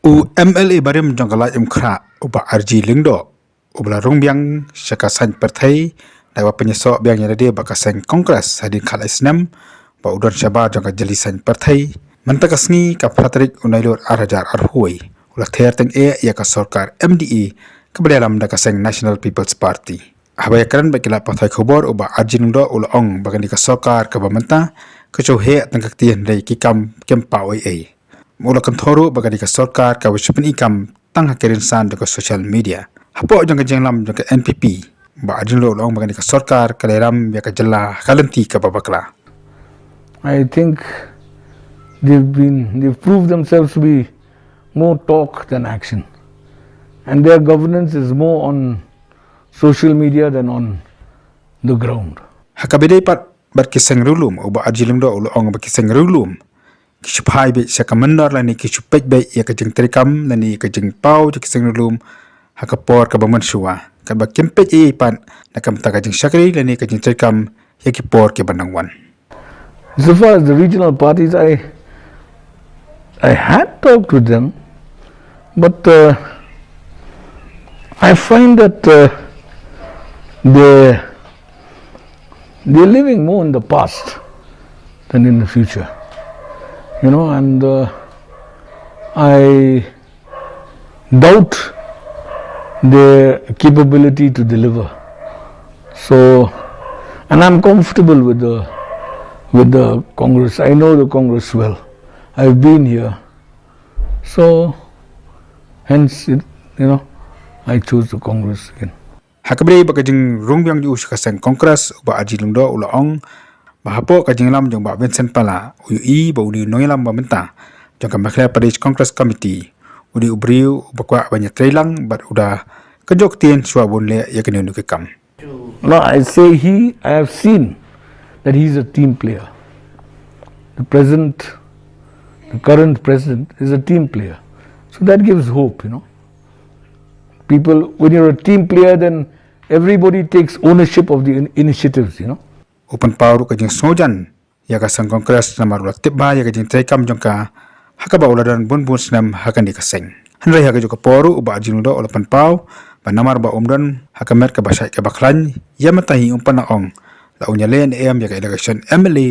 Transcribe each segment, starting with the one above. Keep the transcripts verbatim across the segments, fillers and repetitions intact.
U M L A barim jong ka Laitumkhrah, u Bah Arji Lyngdoh, u ba la rung biang sha ka saiñ pyrthei da kaba pynïasoh biang ïa lade bad ka seng Congress hadien khatlai snem ba u don shabar jong ka jylli saiñ pyrthei, mynta ka sngi ka phra tarik u Nailur ar hajar arphew wei, u la ther tyngeh ïa ka sorkar M D A kaba la ïalam da ka seng National People's Party. Haba ïakren bad ki lad pathai khubor, u Bah Arji Lyngdoh u la ong ba kane ka sorkar kaba mynta ka shu heh tang ka kti, hynrei ki kam kim paw ei ei. U la kynthoh ruh ba kane ka sorkar kaba shu pyni kam tang ha ki rynsan jong ka social media. Hapoh jong ka jingïalam jong ka N P P, u Bah Arji Lyngdoh u la ong ba kane ka sorkar ka la ïalam ïa ka jylla ha ka lynti kaba bakla. I think they've been, they've proved themselves to be more talk than action. And their governance is more on social media than on the ground. Ha kaba ïadei pat bad ki seng riewlum, u Bah Arji Lyngdoh u la ong ba ki seng riewlum ki shu phai beit sha ka mynder lane ki shu peit beit ïa ka jingtrei kam lane ïa ka jingpaw jong ki seng riewlum ha ka por kaba mynshuwa, katba kim peit ei ei pat na ka bynta ka jingshakri lane ka jingtrei kam ïa ki por kiba nang wan. So far as the regional parties, I I had talked with them, but uh, I find that uh, they they're living more in the past than in the future, you know, and uh, I doubt their capability to deliver. So, and I'm comfortable with the with the Congress. I know the Congress well. I've been here. So, hence, it, you know, I chose the Congress again. Ha kaba ïadei bad ka jingrung biang jong u sha ka seng Congress, u Bah Arji Lyngdoh u la ong ba hapoh ka jingïalam jong Bah Vincent Pala, u ïohi ba une u nongïalam ba mynta jong ka Meghalaya Pradesh Congress Committee u dei u briew uba kwah ban ïatreilang bad u da kynjoh ktien shuwa ban leh ïa kine ki kam. No, I say he, I have seen that he's a team player. The present, the current president is a team player. So that gives hope, you know. People, when you're a team player, then everybody takes ownership of the in- initiatives, you know. U pynpaw ruh ka jingsngewjan ïa ka seng Congress namar u la tip bha ïa ka jingtrei kam jong ka ha kaba u la don bun bun snem ha kane ka seng. Hynrei ha kajuh ka por ruh u Bah Arji Lyngdoh u la pynpaw ba namar ba um don ha ka met kaba shait kaba khlaiñ, ïa mynta hi um pat nang ong la un ïaleh ne em ïa ka election M L A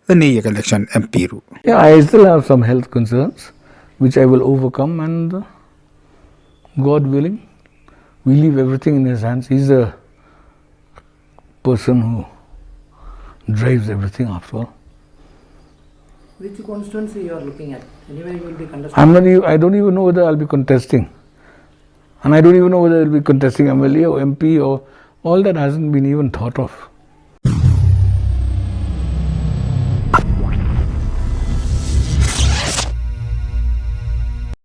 lane ïa ka election M P ruh. Yeah, I still have some health concerns which I will overcome, and uh, God willing, we leave everything in his hands. He's a person who drives everything after all. Which constituency you are looking at? Anyway, you will be contesting. I'm not even, I don't even know whether I'll be contesting. And I don't even know whether I'll be contesting M L A or M P or all that hasn't been even thought of.